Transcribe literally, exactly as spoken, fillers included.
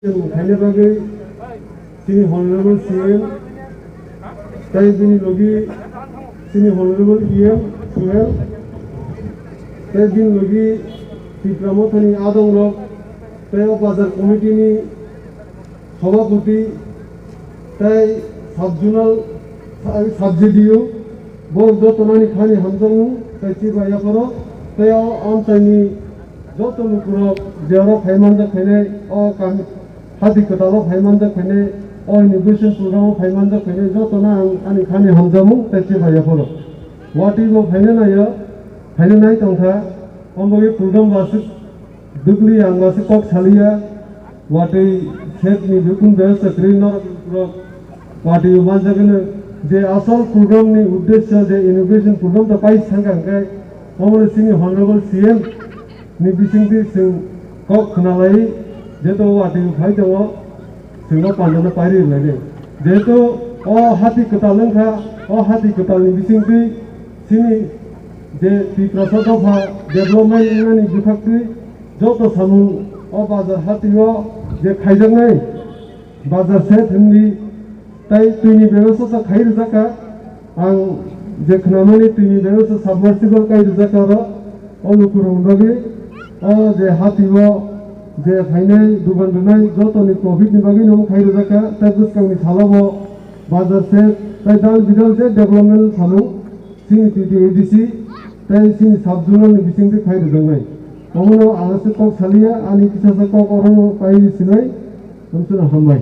Khaina bagwi chini Honorable C M, tei bini logi chini Honorable E M Suhel, tei bini logi Tipra Mothani adongrok, tei o bazar committee ni Sabhapati, tei sub-zonal, sub-, sub-, C D O, bo joto nani khani hamjakmung tei chiba yapharo, tei o amchaini joto lukurok je oro phai manjak phainai, o kami hati kwtalo phai manjak phainai, o inauguration program o phai manjak phainai jotono ang ani khani hamjakmung tei chiba yapharo. Watwi bo phaina naiyo, phaina nai tongkha, omo bagwi program bo aswk dugli ang bo aswk kok saliya, watwi set ni bikun bebostha kwrwi norok rok watwi manjak hwno je asol program ni uddesyo je inauguration program to pai sangka hwnkhe omo chini Honorable C M ni bisingtwi chwng kok khwnalai, jeto watwi phai tongo, chwngno pandano pairi rwlainai. Jehetu o hati kwtal wngkha, o hati kwtalni bisingtwi chini je Tiprasa dopha development wngnani bwkhaktwi joto samung o bazar hatio je khaijaknai, bazar set hwnwi tei twini bebostha khai rwjakha. Ang je khwnamani twini bebostha submersible kai rwjakha oro, o lukurokni bagwi o je hatio je phainai dugan rwnai jotoni profit ni bagwi no khai rwjakha. Tei bwskangni salo bo bazar set tei dal bidal je development samung chini T T A D C tei chini sub-zonal ni bisingtwi khai rwjaknai. Omono ang aswk kok saliya, ani kisasa kok orono pai sinai, hamsano hambai.